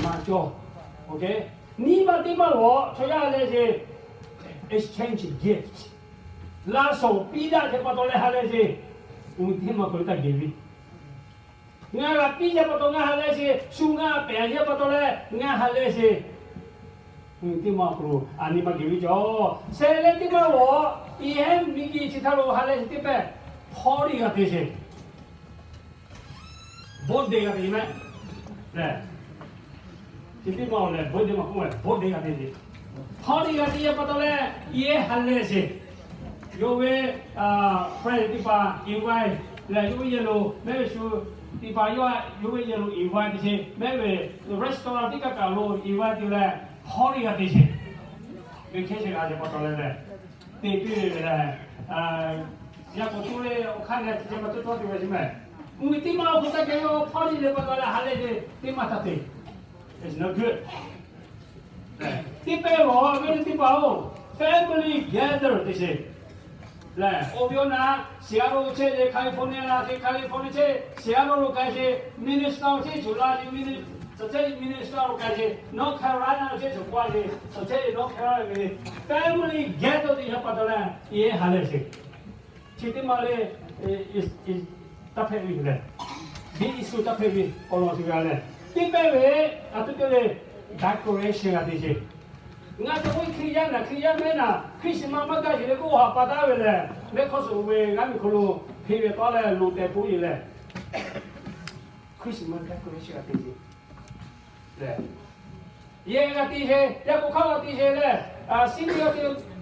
maˇ cawˇ. Nyiˇ maˇ teˇ maˇ lawˬ chaw yaˇ ha lehˬ sheˍ, exchange gift. Laˇ shawˍ piˇ daꞈ ve pa taw leh ha lehˬ sheˍ, teˇ maˇ k'oˆ ve taˇ geh ve. Ngaˬ g'a piˇ ve pa taw ngaˬ ha lehˬ sheˍ, shu ngaˬ pehˍ ve pa taw leh ngaˬ ha lehˬ sheˍ, teˇ maˇ awˬ hk'aw lo a nyi maˇ geh ve cawˬ. Shehˍ leh teˇ maˇ lawˬ, i heˉ miˬ guiˬ chi htaˇ lo ha lehˬ sheˍ teˇ pehˇ hpawˇ liˇ g'a te sheˍ. Birthday g'a te mehˆ. Chi teˇ maˇ awˬ lehˬ birthday maˇ k'oˆ ve, birthday g'a te sheˍ. Hpawˇ liˇ g'a te ve pa taw leh, i heˉ ha lehˬ sheˍ. Yawˇ ve friend teˇ hpaˍ invite leh yawˇ ve yehˬ lo mehˆ ve shu teˇ hpaˍ yawˇ, yawˇ ve yehˬ lo invite te sheˍ. Mehˆ ve restaurant teˇ kaˆ kaꞈ lo invite te leh, hpawˇ liˇ g'a te sheˍ. Vacation g'a te pa taw leh leh, te piˇ ve leh, yaˇ k'o tuˇ ve awˬ hk'aˇ leh chi hk'e maˇ cawˇ cawˇ te ve chi mehˍ. Mvuhˇ miˬ teˇ maˇ awˬ hk'aw taˇ geh ve hpawˇ liˇ leh pa taw leh ha lehˬ sheˍ teˇ maˇ htaˇ te. It's not good. Teˇ pehˇ lawˬ ve teˇ hpaˍ-oˬ, family gather te sheˍ. Lehˬ, awˬ ve awˬ naˆ, Seattle chehˇ ve, California la ve, California chehˇ, Seattle lo k'ai sheˍ, Minnesota chehˇ shuˍ la ve, Minnesota chehˇ Minnesota lo k'ai sheˍ, North Carolina chehˇ shuˍ k'oˆ a sheˍ, shuˍ chehˇ ve North Carolina ve, family gather te yaˇ pa taw leh, i heˉ ha lehˬ sheˍ. Chi teˇ maˇ le, taˇ hpehꞈ ve lehˬ, biˇ iˉ shu taˇ hpehꞈ ve awˬ lawn chi g'a lehˬ, teˇ pehˇ ve, a tuˇ teˇ le, decoration g'a te sheˍ. Ngaˬ te k'oˆ Hkriꞈ yaˇ naˬ, Hkriꞈ yaˇ mehˉ naˬ, Christmas maˇ gaˇ sheˍ leh k'oˆ haꞈ pa taˉ ve lehˬ, mehˆ hk'awˇ suhˍ ve g'aˇ miˬ hk'aw lo hpeꞈ ve taw leh loꞈ tehˬ k'oˆ ve lehˬ, Christmas decoration g'a te sheˍ. Lehˬ, yehˬ g'a te sheˍ, yaˇ k'o hk'aˇ g'a te sheˍ lehˬ, siˉ nyi g'a te,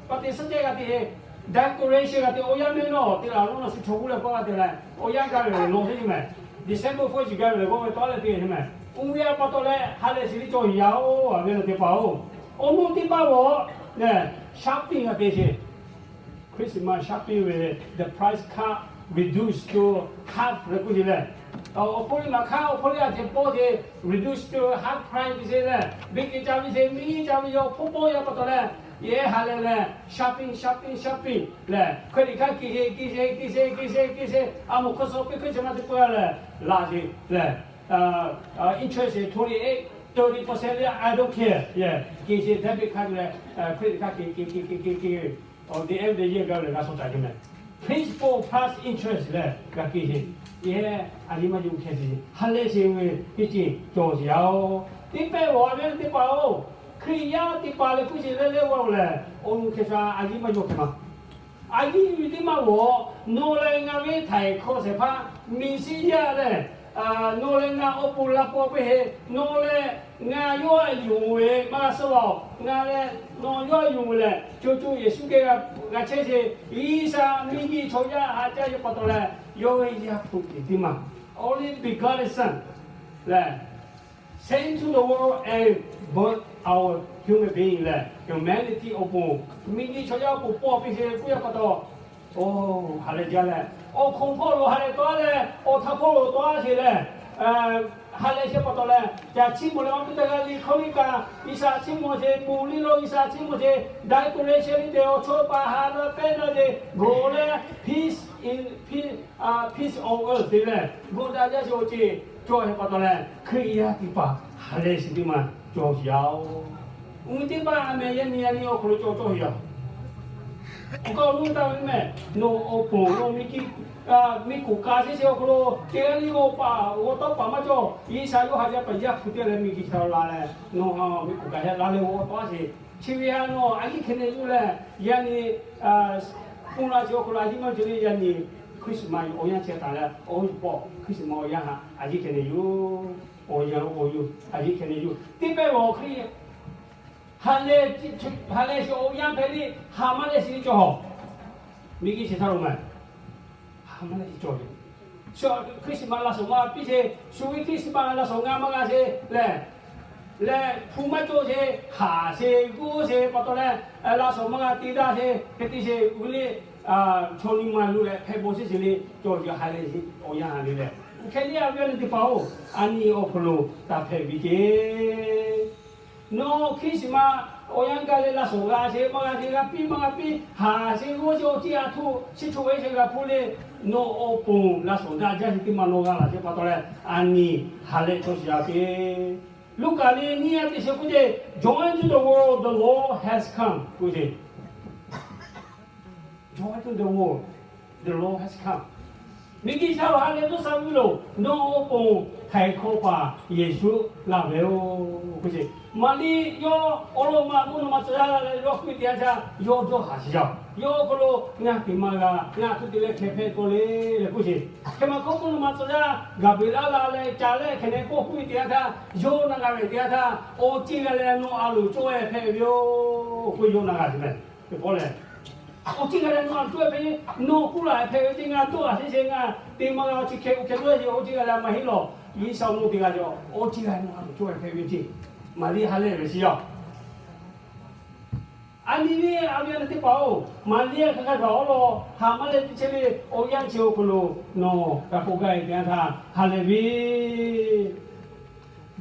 pa te suhˉ cehˇ g'a te sheˍ, decoration g'a te, awˬ yanˇ mehˆ nawˇ te laˬ lo nawˬ shu chaw g'uˇ leh paw g'a te leh awˬ yanˇ gaˇ ve lehˬ law sheˍ mehˍ. December first gaˇ ve lehˬ g'awˇ ve taw leh te sheˍ mehˍ. Uˇ ve a pa taw leh ha lehˬ sheˍ teˇ cawˬ yaˇ-oˬ, a ve lehˬ teˇ hpaˍ-oˬ, awˬ moˇ teˇ maˇ lawˬ lehˬ, shopping g'a te sheˍ. Christmas shopping ve the price cut, reduce to half leh k'oˆ ve lehˬ, awˬ hpawˇ liˇ maˇ hkanˉ, awˬ hpawˇ liˇ a ceh pawˇ sheˍ, reduce to half price te sheˍ lehˬ, beˬ kehˬ ca ve sheˍ, miˇ ca ve yaˇ hpawˇ pawˇ yaˇ pa taw leh, yehˬ ha lehˬ lehˬ shopping, shopping, shopping lehˬ, credit card keh sheˍ, keh sheˍ, keh sheˍ, keh sheˍ, keh sheˍ, a moˍ hk'aw suh piˇ hk'e chi maˇ te peuˬ lehˬ, laˬ sheˍ lehˬ, interest sheˍ twenty eight, thirty percent leh I don't care lehˬ, keh sheˍ debit card leh credit card keh keh keh keh keh keh, awˬ te eˉ ve yehˬ gaˇ ve lehˬ g'a shaw caꞈ ke mehˍ. Principal plus interest lehˬ g'a keh sheˍ. Yehˬ a nyi maˇ yawˇ hkeh te, ha lehˬ sheˍ ve teˇ ceuˬ cawˬ sheˍ yaˇ-oˬ. Teˇ pehˇ lawˬ ve teˇ hpaˍ-oˬ, Hkriꞈ yaˇ teˇ hpaˍ lehˬ hk'oˆ sheˍ leh leh g'awˇ lehˬ, awˬ nu hkeh sha a nyi maˇ yawˇ hkeh ma. A nyi yuˬ teˇ maˇ lawˬ, nawˬ lehˬ ngaˬ ve htaiˍ hkawˇ shehˍ hpaˇ miˬ shiˉ yaˇ lehˬ, nawˬ lehˬ ngaˬ awˬ pon la paw piˇ heˆ, nawˬ lehˬ ngaˬ yawˇ a yonˍ ve maˇ g'a suh lawˬ. Ngaˬ lehˬ nawˬ yawˇ a yonˍ ve lehˬ, co co Yeˍsuˆ geh g'a chehˇ sheˍ. G'uiˬsha miˬguiˬ chaw yaˇ ha caˇ ve pa taw leh, yawˇ ve Yaˇ hpu tiꞈ teˇ maˬ, only begotten Son lehˬ, sent to the world and birth our human being lehˬ, humanity awˬ pon, miˬguiˬ chaw yaˇ awˬ pon paw piˇ sheˍ k'oˆ yaˇ pa taw, oˬ, ha lehˬ jaˇ lehˬ, awˬ hk'oˍ hpawˇ lo ha lehˬ tawˇ leh, awˬ hk'aˇ hpawˇ lo tawˇ sheˍ lehˬ, ha lehˬ sheˍ pa taw leh, caꞈ chiˇ mvuh leh awˬ teˇ teh g'a liꞈ hkawˇ liˇ kaꞈ, G'uiˬsha chiˇ mvuh sheˍ, pon liˇ lo G'uiˬsha chiˇ mvuh sheˍ, daꞈ k'oˍ leh sheh liˇ tehꞈ awˬ chawˇ pa ha lehˬ pehˇ daꞈ sheˍ, g'oˬ leh peace in, peace, peace on earth te leh g'oˇ daꞈ jaˇ sheˍ awˬ ceuˬ cawˬ sheˍ pa taw leh, Hkriꞈ yaˇ teˇ hpaˍ ha lehˬ sheˍ teˇ maˬ cawˬ sheˍ yaˇ-oˬ. Uˇ teˇ hpaˍ a mehˍ yaˇ nyi yaˇ nyi awˬ hk'aw lo cawˬ cawˬ sheˍ yaˇ. Awˬ hk'aw lo taˇ ve mehˍ, nawˬ awˬ pon nawˬ miˬguiˬ, miˬguiˬ k'oˍ ka sheˍ sheˍ awˬ hk'aw lo teˇ g'aˇ liˇ g'awˇ paˍ g'awˇ tawˇ paˍ maˇ cawˬ. G'uiˬsha yawˇ ha jaˇ paˍ yaˇ hpu teˇ leh miˬguiˬ chaw la leh, nawˬ ha miˬguiˬ k'oˍ ka sheˍ la leh g'awˇ tawˇ sheˍ. Chi ve ha nawˬ a yiˉ hkeh neh yuˬ leh, yaˇ nyi, pun la sheˍ awˬ hk'aw lo a yiˉ maˇ cawˬ leh yaˇ nyi, Christmas awˬ yanˇ chehˇ taˍ leh awˬ yuˬ pawˆ Christmas awˬ yanˇ ha a yiˉ hkeh neh yuˬ. Awˬ yanˇ awˬ yuˬ a yiˉ hkeh neh yuˬ. Teˇ pehˇ ve awˬ Hkriꞈ ha lehˬ, ha lehˬ sheˍ awˬ yanˇ hpehꞈ le, ha maˇ lehˬ sheˍ le cawˬ. Miˬguiˬ chi htaˇ lo mehˍ, ha maˇ lehˬ sheˍ cawˬ le. Christmas laˇ shawˍ maˇ g'a piˇ sheˍ, shu ve Christmas laˇ shawˍ ngaˇ maˇ g'a sheˍ lehˬ, lehˬ hpu maˇ cawˬ sheˍ, haˍ sheˍ g'oˇ sheˍ pa taw leh, laˇ shawˍ maˇ g'a te daꞈ sheˍ, hk'e te sheˍ ve le, chaw nyi ma lo leh hpehꞈ bawˬ sheˍ sheˍ le cawˬ yaˇ ha lehˬ sheˍ awˬ yanˇ ha le lehˬ, hk'e le a ve a nyi teˇ hpaˍ-oˬ, a nyi awˬ hk'aw lo taˇ hpehꞈ ve ceˇ. Nawˬ Christmas awˬ yanˇ gaˇ leh laˇ shawˍ g'a sheˍ maˇ g'a sheˍ, g'a piˇ maˇ g'a piˇ, haˍ sheˍ g'oˇ sheˍ awˬ ciˉ a htoꞈ chi htoꞈ ve sheˍ g'a hpuˇ le, nawˬ awˬ pon laˇ shawˍ daꞈ jaˇ sheˍ teˇ maˬ nawˬ g'a laˬ sheˍ pa taw leh, a nyi ha lehˬ cawˬ sheˍ yaˇ ceˇ. Luˉkaꞈ liꞈ nyiˇ yaˇ teˇ shiˍ k'oˆ ce, Joy to the world, the Lord has come k'oˆ ce. Joy to the world, the Lord has come. Miˬguiˬ chaw ha lehˬ dawˇ sha ve loˬ, nawˬ awˬ pon htaiˍ hkawˇ paˍ Yeˍsuˆ laˇ ve yoˬ k'oˆ ce. Maˍriˆ yawˇ awˬ lawn ma mvuhˇ naw ma tcuh yaˇ leh yawˇ hkui te a htaˇ, yawˇ dawˇ haˍ sheˍ yaˇ. Yawˇ awˬ hk'aw lo ngaˬ teˇ maˬ g'a ngaˬ htu te leh hkeh hpehꞈ taw le leh k'oˆ ce. Hk'e maˬ hkawˇ mvuhˇ naw ma tcuh yaˇ Gaˍbriˍlaˆ la leh ca leh hkeh nehˬ kawˆ hkui te a htaˇ, yawˇ na g'a ve te a htaˇ, awˬ ceuˬ g'a leh nawˬ a loˍ cawˇ-e hpehꞈ ve yoˬ k'oˆ yawˇ na g'a sheˍ mehˍ. Teˇ pawˆ lehˬ, awˬ ceuˬ g'a leh nawˬ a loˍ cawˇ-e hpehꞈ ve, nawˬ kuˇ laˬ hpehꞈ ve ce, ngaˬ dawˇ haˍ sheˍ sheˍ, ngaˬ teˇ maˬ g'a awˬ ceuˬ hkeh oˇ hkeh dawˇ sheˍ, awˬ ceuˬ g'a leh maˇ heˆ lawˬ. G'uiˬsha awˬ moˍ teˇ g'aˇ cawˬ, awˬ ceuˬ g'a leh nawˬ a loˍ cawˇ-e hpehꞈ ve ce. Maˍriˆ ha lehˬ ve shiˍ yaˇ. A nyi ve a ve a nyi teˇ hpaˍ-oˬ, Maˍriˆ hk'aˬ hk'e htaꞈ awˬ lawn haꞈ maˇ leh te chehˇ ve awˬ yanˇ chi awˬ hk'aw lo nawˬ g'a k'oˆ gaˇ e te a htaˇ ha lehˬ ve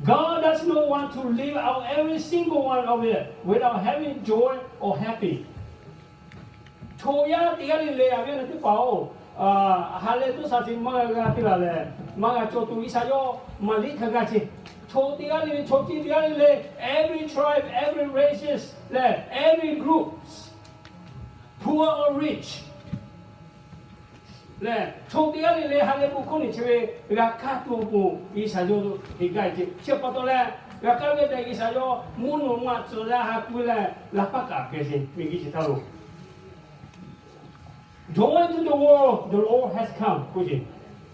God does not want to leave out every single one of it without having joy or happy. Chaw yaˇ teˇ g'aˇ le le a ve a nyi teˇ hpaˍ-oˬ, ha lehˬ dawˇ sha ce maˇ g'a g'a te laˬ lehˬ, maˇ g'a cawˬ tuˬ G'uiˬsha yawˇ Maˍriˆ hk'aˬ g'a ce. Chaw teˇ g'aˇ le le, chaw ciˇ teˇ g'aˇ le le, every tribe, every races lehˬ, every groups, poor or rich lehˬ, chaw teˇ g'aˇ le le ha lehˬ bon hkawˇ nyi chi ve g'a kaˇ tuˬ awˬ pon G'uiˬsha yawˇ heˆ gaˇ e ce. Chi pa taw leh, g'a kaˇ ve tehꞈ G'uiˬsha yawˇ mvuhˇ naw ma tcuh yaˇ ha k'oˆ ve leh laˇ paˉ kaꞈ hpehꞈ ce. Miˬguiˬ chi htaˇ lo Joy to the world, the Lord has come k'oˆ ce.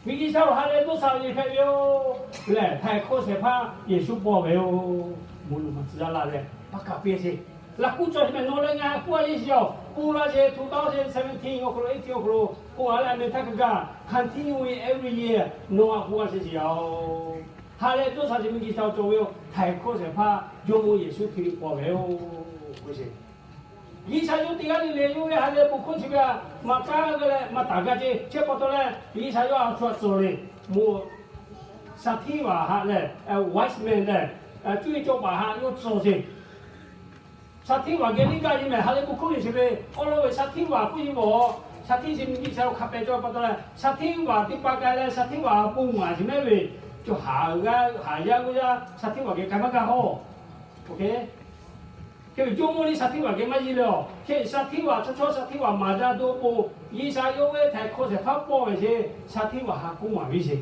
Miˬguiˬ chi htaˇ lo ha lehˬ dawˇ sha ve hpehꞈ ve yoˬ lehˬ, htaiˍ hkawˇ shehˍ hpaˇ Yeˍsuˆ paw ve yoˬ. Mvuhˇ naw ma tcuh yaˇ la leh paˉ kaꞈ piˇ ce. Laꞈ kuˉ cawˬ ce mehˍ, nawˬ leh ngaˬ k'oˆ a yeˇ shiˍ yaˇ-oˬ, k'oˆ laˇ ce, two thousand seventeen awˬ hk'aw lo, eighteen awˬ hk'aw lo k'oˆ a leh, a meh htaˇ hk'e gaˇ continue every year nawˬ a k'oˆ a sheˍ shiˍ yaˇ-oˬ. Ha lehˬ dawˇ sha ce miˬguiˬ chi htaˇ cawˬ ve yoˬ. Htaiˍ hkawˇ shehˍ hpaˇ Jawˇmawˇ Yeˍsuˆ Hkriꞈ paw ve yoˬ k'oˆ ce. G'uiˬsha yawˇ teˇ g'aˇ le le yawˇ ve ha lehˬ bon hkawˇ chi ve a maꞈ k'aˉ g'a leh maˇ taˍ g'a ce. Chi pa taw leh, G'uiˬsha yawˇ a shu a tcuh le, mvuhˇ shaˍ htiˇ vaˬ haꞈ lehˬ, wise man lehˬ, cuˇ yiˍ cawˇ paˍ haꞈ yawˇ tcuh ce. Shaˍ htiˇ vaˬ geh liˇ gaˇ yeˇ mehˍ, ha lehˬ bon hkawˇ le chi ve awˬ lawn ve shaˍ htiˇ vaˬ k'oˆ yeˇ mawˬ. Shaˍ htiˇ chi miˬguiˬ chi htaˇ lo hk'a pehꞈ cawˇ pa taw leh, shaˍ htiˇ vaˬ teˇ hpaˍ k'ai leh shaˍ htiˇ vaˬ bon maˍ sheˍ mehˍ ve, cawˬ haˍ g'aˇ haˍ yaˇ g'uˇ yaˇ shaˍ htiˇ vaˬ geh k'ai maˇ gaˇ hawˇ. Hk'e ve Jawˇmawˇ liˇ shaˍ htiˇ vaˬ geh maˇ yeˇ le-oˬ. Hk'e shaˍ htiˇ vaˬ chaw chaw shaˍ htiˇ vaˬ maˍ daꞈ tuˬ awˬ pon, G'uiˬsha yawˇ ve htaiˍ hkawˇ shehˍ hpaˇ paw ve ce. Shaˍ htiˇ vaˬ ha k'oˆ maˍ ve ce.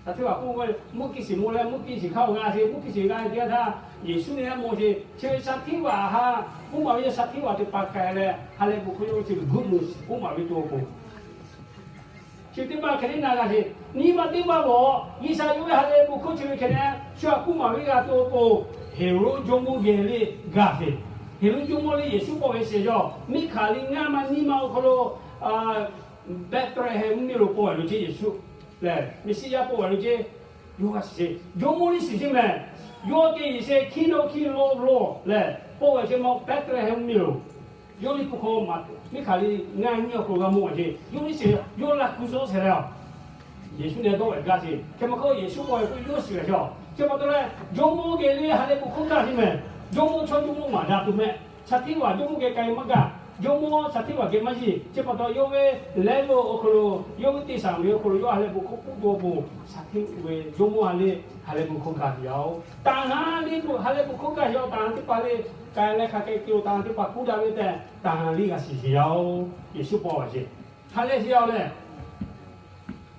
Shaˍ htiˇ vaˬ k'oˆ ve, mvuhˇ kiˇ shiˍ mawˬ leh mvuhˇ kiˇ shiˍ hk'a-oˬ g'a ce, mvuhˇ kiˇ shiˍ g'a te a htaˇ, Yeˍsuˆ ne a mawˬ ce. Chi ve shaˍ htiˇ vaˬ ha k'oˆ maˍ ve shaˍ htiˇ vaˬ teˇ hpaˍ k'ai leh ha lehˬ bon hkawˇ yawˇ ve chi ve good news k'oˆ maˍ ve tuˬ awˬ pon chi teˇ maˬ hk'e te na g'a ce. Nyi ma teˇ maˬ lawˬ, G'uiˬsha yawˇ ve ha lehˬ bon hkawˇ chi ve hk'e te, shu a k'oˆ maˍ ve g'a tuˬ awˬ pon, Heˍroˆ jawˇmawˇ geh le gaˬ ve. Heˍroˆ jawˇmawˇ le Yeˍsuˆ paw ve shehˍ yaˇ, Miˉhkaˍriˆ ngaˇ ma nyiˇ ma awˬ hk'aw lo Behˇtehˍlehˍhehnˍ mvuhˇmiˬ lo paw ve lo ce Yeˍsuˆ lehˬ, Meˍsiˉyaꞈ paw ve lo ce. Yawˇ g'a shiˍ ce, jawˇmawˇ liˇ shiˍ ce mehˍ. Yawˇ te yiˍ sheh hkiˇ nawˇ hkiˇ lawˇ lawˇ lehˬ, paw ve ce ma Behˇtehˍlehˍhehnˍ mvuhˇmiˬ lo. Yawˇ liˇ hpu hk'aw ma, Miˉhkaˍriˆ ngaˇ nyiˇ awˬ hk'aw lo g'a mawˬ ve ce. Yawˇ liˇ shiˍ, yawˇ laꞈ kuˬ suh shehˍ leh, Yeˍsuˆ ne dawˆ ve gaˇ ce. Hk'e ma hk'aˇ Yeˍsuˆ paw ve k'o yawˇ shiˍ ve ce. Chi pa taw leh jawˇmawˇ geh le ha lehˬ bon hkawˇ gaˇ ce mehˍ. Jawˇmawˇ chaw jawˇmawˇ maˍ daꞈ tuˬ mehˍ. Shaˍ htiˇ vaˬ jawˇmawˇ geh k'ai maˇ gaˇ. Jawˇmawˇ shaˍ htiˇ vaˬ geh maˇ yeˇ. Chi pa taw yawˇ ve level awˬ hk'aw lo, yawˇ ve teˇ shaˍ ve awˬ hk'aw lo yawˇ ha lehˬ bon hkawˇ k'oˆ tuˬ awˬ pon, shaˍ htiˇ ve jawˇmawˇ ha lehˬ ha lehˬ bon hkawˇ gaˬ ve yoˬ. Taˍ ha lehˬ bon hkawˇ gaˬ ve yoˬ. Taˍ ha teˇ hpaˍ le k'ai leh hk'a k'ai keu-oˬ, taˍ ha teˇ hpaˍ k'oˆ daꞈ ve tehꞈ taˍ ha liˇ g'a shiˍ shiˍ yaˇ-oˬ. Yeˍsuˆ paw ve ce. Ha lehˬ shiˍ yaˇ-oˬ lehˬ,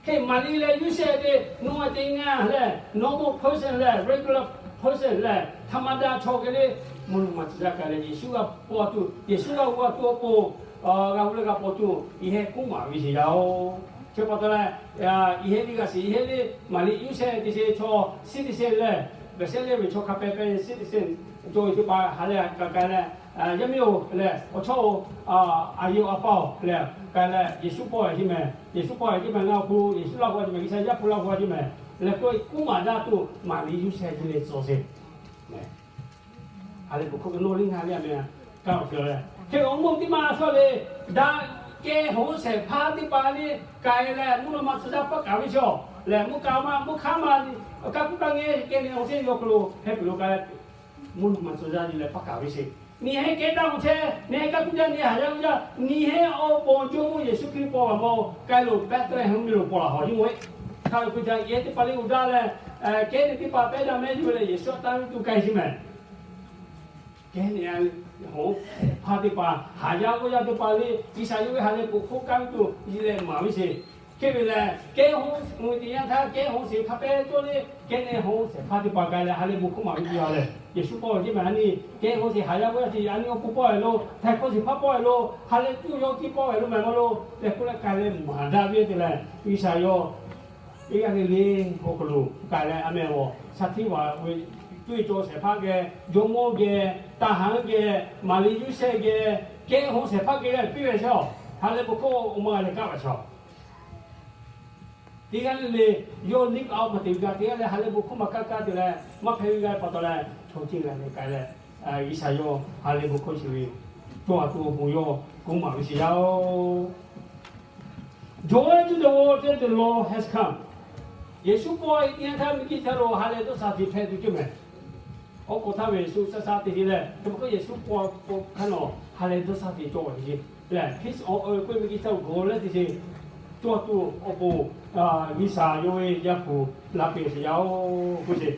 hk'e maˍ liˇ leh yuˇ shehˆ ve, nawˬ a te ngaˇ lehˬ normal person lehˬ regular person lehˬ ธรรมดา chaw hk'e le, mvuhˇ naw ma tcuh yaˇ k'ai leh Yeˍsuˆ g'a paw tuˬ, Yeˍsuˆ g'a g'aw tuˬ awˬ pon, g'a g'aw leh g'a paw tuˬ yehˇ k'oˆ maˍ ve shiˍ yaˇ-oˬ. Chi pa taw leh, yehˇ liˇ g'a shiˍ, yehˇ liˇ maˍ liˇ yuˇ shehˆ te sheˍ chaw citizen lehˬ, Behˍsehˇlehˇ ve chaw hk'a pehꞈ pehꞈ citizen cawˬ ve teˇ hpaˍ ha lehˬ k'ai k'ai leh, yaˇ miˇ-oˬ lehˬ, awˬ chawˇ-oˬ, a yehˬ a pa-oˬ lehˬ k'ai leh Yeˍsuˆ paw ve ce mehˍ. Yeˍsuˆ paw ve ce mehˍ, ngaˬ awˬ hk'aw lo Yeˍsuˆ laˇ g'aw ce mehˍ, G'uiˬsha yaˇ hpu laˇ g'aw ce mehˍ. Lehˬ k'oˆ k'oˆ maˍ daꞈ tuˬ maˍ liˇ yuˇ shehˆ ce le tcuh sheˍ. Ha lehˬ bon hkawˇ ve nawˬ liˇ ngaˬ liˇ a mehˍ, kaˇ awˬ hk'e leh, hk'e awˬ mawˇ teˇ maˇ shu le, daꞈ kehˬ hawˉ shehˍ hpaˇ teˇ hpaˍ le k'ai leh mvuhˇ naw ma tcuh yaˇ paˆ kaˍ ve chaw lehˬ, mvuhˇ kaꞈ ma mvuhˇ hk'aˇ ma, kaˇ kuˇ kaˇ ngeh kehˬ nehˬ awˬ shehˍ ve awˬ hk'aw lo hehˉ peuˬ lo k'ai leh mvuhˇ naw ma tcuh yaˇ le leh paˆ kaˍ ve sheˍ. Nyi hehˉ kehˉ daˇ awˬ chehˇ, nyi hehˉ kaˇ kuˇ jaˇ, nyi hehˉ haˍ yaˇ uˇ jaˇ, nyi hehˉ awˬ pon Jawˇmawˇ Yeˍsuˆ Hkriꞈ paw g'a mawˬ k'ai lo Behˍtehˍlehˍhehnˍ mvuhˇmiˬ lo paw laˬ hawˬ nyi mawˬ-e. Hk'a lo k'o ca yehˬ teˇ hpaˍ le uiˍ daˇ leh Kehˉ nehˬ teˇ hpaˍ pehˉ daꞈ mehˉ yuˬ leh Yeˍsuˆ taˇ ve tuˬ k'ai sheˍ mehˍ. Kehˉ nehˬ, hawˉ shehˍ hpaˇ teˇ hpaˍ, haˍ yaˇ g'awˇ yaˇ teˇ hpaˍ le, G'uiˬsha yawˇ ve ha lehˬ bon hk'oˆ kaˇ ve tuˬ yiˬ leh maˍ ve sheˍ. Hk'e ve lehˬ, kehˉ hawˉ teˇ yanˇ htaˇ kehˉ hawˉ sheˍ hk'a pehˇ cawˇ le, kehˉ nehˬ hawˉ shehˍ hpaˇ teˇ hpaˍ k'ai leh ha lehˬ bon hk'oˆ maˍ ve teˇ yanˇ lehˬ, Yeˍsuˆ pawˆ ve teˇ maˬ a nyi, kehˉ hawˉ sheˍ haˍ yaˇ g'awˇ yaˇ sheˍ a nyi awˬ pon pawˆ ve lo, htaiˍ hkawˇ sheˍ hpaˇ pawˆ ve lo, ha lehˬ tuˬ yawˇ tiˉ pawˆ ve lo mehˍ ma lo, leh k'oˆ leh k'ai leh maˍ daꞈ ve te leh, G'uiˬsha yawˇ teˇ g'aˇ le le awˬ hk'aw lo k'ai leh a mehˍ awˬ shaˍ htiˇ vaˬ ve, tuˇ ve cawˬ shehˍ hpaˇ geh, jawˇmawˇ geh, taˇ haˉ geh, maˍ liꞈ yuˇ shehˆ geh, kehˉ hawˉ shehˍ hpaˇ geh g'a piˇ ve sheˍ. Ha lehˬ bon hk'oˆ awˬ ma g'a leh kaˇ ve sheˍ. Teˇ g'aˇ le le, yawˇ live out maˇ te ve g'a, teˇ g'aˇ leh ha lehˬ bon hk'oˆ maˇ kaˇ kaˇ te leh maˇ hpehꞈ ve g'a pa taw leh, chaw ceuˬ g'a leh k'ai leh, G'uiˬsha yawˇ ha lehˬ bon hk'oˆ chi ve cawˬ a tuˬ awˬ bon yawˇ k'oˆ maˍ ve sheˍ yaˇ oˬ. Joy to the world that the Lord has come. Yeˍsuˆ pawˆ ve teˇ yanˇ htaˇ miˬguiˬ hk'oˆ lo ha lehˬ dawˇ sha te hpehꞈ tuˬ ceuˬ mehˍ. Awˬ k'oˍ htaˇ ve Yeˍsuˆ sha sha te te leh, hk'e k'o Yeˍsuˆ pawˆ hk'aˇ nawˬ ha lehˬ dawˇ sha te cawˬ ve ce. Lehˬ peace on earth k'oˆ ve miˬguiˬ hk'oˆ lo g'awˬ leh te ce, cawˬ tuˬ awˬ pon G'uiˬsha yawˇ ve yaˇ hpu la piˇ sheˍ yaˇ oˬ k'oˆ ce.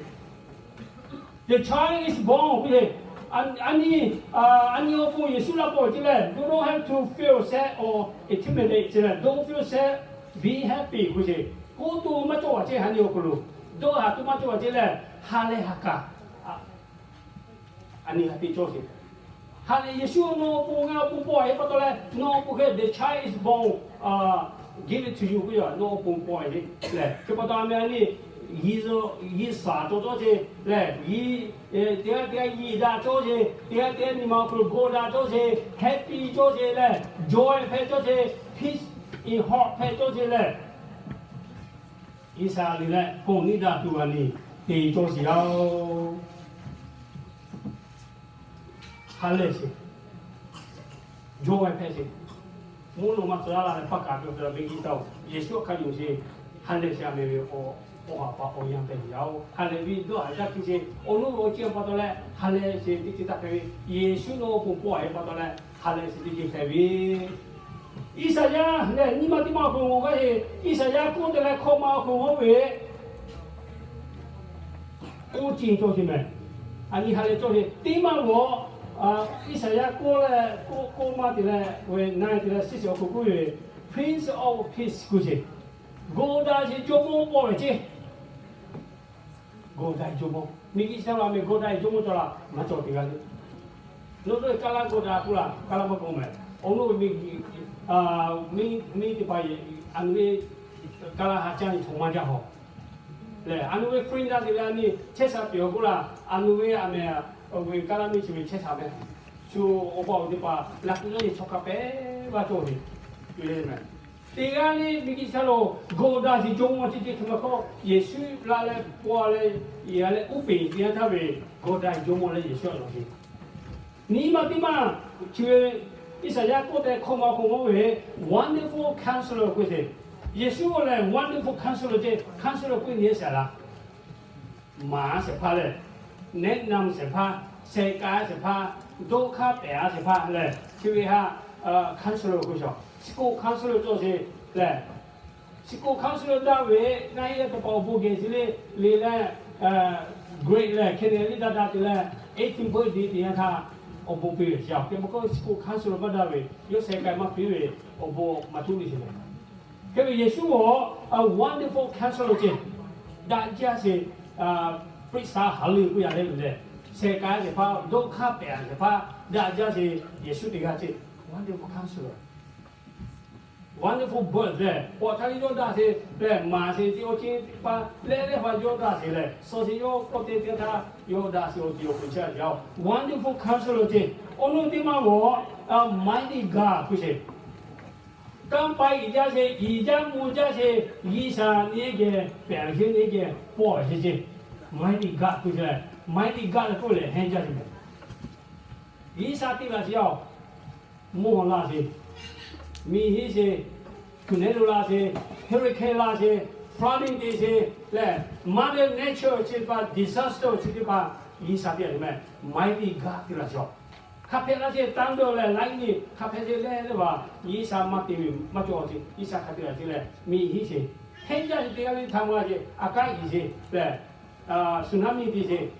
The child is born k'oˆ ce. A nyi, a nyi awˬ pon Yeˍsuˆ la pawˆ ce lehˬ, you don't have to feel sad or intimidate ce lehˬ, don't feel sad, be happy k'oˆ ce. K'oˆ tuˬ maˇ cawˬ a ce ha nyi awˬ hk'aw lo, dawˇ haˍ tuˬ maˇ cawˬ a ce lehˬ, ha lehˬ ha kaꞈ a nyi ha te cawˬ ce. Ha lehˬ Yeˍsuˆ nawˬ awˬ pon ngaˬ awˬ pon pawˆ a ve pa taw leh, nawˬ awˬ pon hk'e the child is born, give it to you k'oˆ ve, nawˬ awˬ pon pawˆ a ve lehˬ, hk'e pa taw a meh a nyi, G'uiˬsha cawˬ cawˬ ce lehˬ, teˇ g'aˇ teˇ g'aˇ yiˇ daꞈ cawˬ ce, teˇ g'aˇ teˇ g'aˇ nyi ma awˬ hk'aw lo g'awˇ daꞈ cawˬ ce, happy cawˬ ce lehˬ, joy hpehꞈ cawˬ ce, peace in heart hpehꞈ cawˬ ce lehˬ, G'uiˬsha le leh kawˬ niˆ daꞈ tuˬ a nyi te cawˬ sheˍ yaˇ oˬ. Ha lehˬ sheˍ, joy hpehꞈ sheˍ. Mvuhˇ naw ma tcuh laˇ la leh paˇ kaꞈ ve awˬ hk'aw lo miˬguiˬ hk'oˆ lo Yeˍsuˆ hk'a yonˍ sheˍ, ha lehˬ sheˍ a meh ve awˬ, awˬ ha pa awˬ yanˇ hpehꞈ sheˍ yaˇ oˬ. Ha lehˬ ve dawˇ haˍ jaˇ tuˬ sheˍ, awˬ nuˇ awˬ ceuˬ pa taw leh ha lehˬ sheˍ teˇ ceuˬ taˇ hpehꞈ ve, Yeˍsuˆ nawˬ awˬ pon pawˆ a ve pa taw leh ha lehˬ sheˍ teˇ ceuˬ hpehꞈ ve Iˉsaˍyaˆ lehˬ nyi ma teˇ ma awˬ hk'aw lo g'a ve, Iˉsaˍyaˆ k'oˆ te leh hkawˇ ma awˬ hk'aw lo g'awˇ ve, k'oˆ ce cawˬ ce mehˍ. A nyi ha lehˬ cawˬ ce teˇ maˇ g'awˬ. Iˉsaˍyaˆ k'oˆ leh k'oˆ k'oˆ maˇ te leh ve na te leh shiˉ shiˍ awˬ hk'aw lo k'oˆ ve, Prince of Peace k'oˆ ce, g'awˬ daꞈ sheˍ jawˇmawˇ pawˆ ve ce. G'awˬ daꞈ jawˇmawˇ, miˬguiˬ hk'oˆ lo a meh g'awˬ daꞈ jawˇmawˇ cawˬ la maˇ cawˬ teˇ g'aˇ le. Nawˬ hui kaˇ laˇ g'awˬ daꞈ k'oˆ la, kaˇ laˇ maˇ g'awˬ mehˍ. Awˬ nuˇ ve miˬ, miˬ teˇ hpaˍ a nu ve kaˇ laˇ ha caˇ ve chaw maˇ jaˇ hawˬ. Lehˬ a nu ve friend daꞈ te leh a nyi chehˇ sha pehˍ awˬ k'oˆ la, a nu ve a meh ve kaˇ laˇ miˇ chi ve chehˇ sha mehˍ. Shu awˬ pa awˬ teˇ hpaˍ laꞈ k'u yawˇ ve chaw hk'a pehˉ vaˇ cawˬ ve mehˍ. Teˇ g'aˇ le miˬguiˬ hk'oˆ lo g'awˬ daꞈ sheˍ jawˇmawˇ ceh ceh hk'e ma hk'aw Yeˍsuˆ la leh paw leh, a leh uˉ peˍ teˇ yanˇ htaˇ ve g'awˬ daꞈ jawˇmawˇ leh Yeˍsuˆ a lawˬ ve nyi ma teˇ maˇ chi ve Iˉsaˍyaˆ k'oˆ tehꞈ hkawˇ ma hk'aw g'awˇ ve, Wonderful Counselor k'oˆ ce. Yeˍsuˆ lehˬ Wonderful Counselor ce, counselor k'oˆ nyi sheˍ la. Maˍ a shehˍ hpaˇ lehˬ, แนะนำ shehˍ hpaˇ, shehˍ k'ai a shehˍ hpaˇ, dawˇ hk'aˇ pehˍ a shehˍ hpaˇ lehˬ, chi ve htaꞈ counselor k'oˆ ce. School counselor cawˬ sheˍ lehˬ, school counselor daꞈ ve, na e leh teˇ hpaˍ awˬ bon geh sheˍ le, le leh, grade lehˬ hkeh nehˬ liˇ daꞈ daꞈ te leh, eighteen birthday teˇ yanˇ htaˇ awˬ bon piˇ ve sheˍ. Hk'e ma hk'aw school counselor maˇ daꞈ ve, yawˇ shehˍ k'ai maˇ piˇ ve, awˬ bon maˇ tuˉ ve sheˍ mehˍ. Hk'e ve Yeˍsuˆ a wonderful counselor ce, daꞈ jaˇ sheˍ, ปรึกษาหารือ k'oˆ yaˇ le ve lehˬ, shehˍ k'ai a shehˍ hpaˇ, dawˇ hk'aˇ pehˍ a shehˍ hpaˇ, daꞈ jaˇ sheˍ Yeˍsuˆ teˇ g'aˇ ce, wonderful counselor, wonderful birth lehˬ, pawꞈ htaˇ yawˇ daꞈ sheˍ lehˬ, maˍ sheˍ teˇ awˬ ceuˬ pa leh leh hpaˇ yawˇ daꞈ sheˍ lehˬ, suh sheˍ yawˇ k'awꞈ te teˇ htaˇ yawˇ daꞈ sheˍ awˬ ceuˬ awˬ hk'aw lo chehˇ a ve, wonderful counselor ce. Awˬ nuˇ teˇ maˇ g'awˬ, mighty God k'oˆ sheˍ. Kanˇ paˍ iˍ jaˇ sheˍ, iˍ jaˇ mvuh jaˇ sheˍ, G'uiˬsha nyi geh pehˬ ve nyi geh pawˆ sheˍ ce. Mighty God k'oˆ sheˍ lehˬ, mighty God leh k'oˆ lehˬ hehnˇ jaˇ sheˍ mehˍ. G'uiˬsha teˇ g'aˇ sheˍ yaˇ oˬ, mvuhˇ la sheˍ, miˬ hiˆ sheˍ, tornado la sheˍ, hurricane la sheˍ, flooding te sheˍ lehˬ, mother nature chi teˇ hpaˍ, disaster chi teˇ hpaˍ, G'uiˬsha teˇ g'aˇ sheˍ mehˍ, mighty God teˇ g'aˇ sheˍ yaˇ. Hk'a hpehꞈ la sheˍ, thunder leh lightning hk'a hpehꞈ sheˍ leh leh vaˬ, G'uiˬsha maˇ te ve maˇ cawˬ sheˍ, G'uiˬsha hk'a te la sheˍ lehˬ, miˬ hiˆ sheˍ, hehnˇ jaˇ sheˍ teˇ g'aˇ le htaꞈ maˇ g'a sheˍ, a kanˉ iˍ sheˍ lehˬ, tsunami te ce.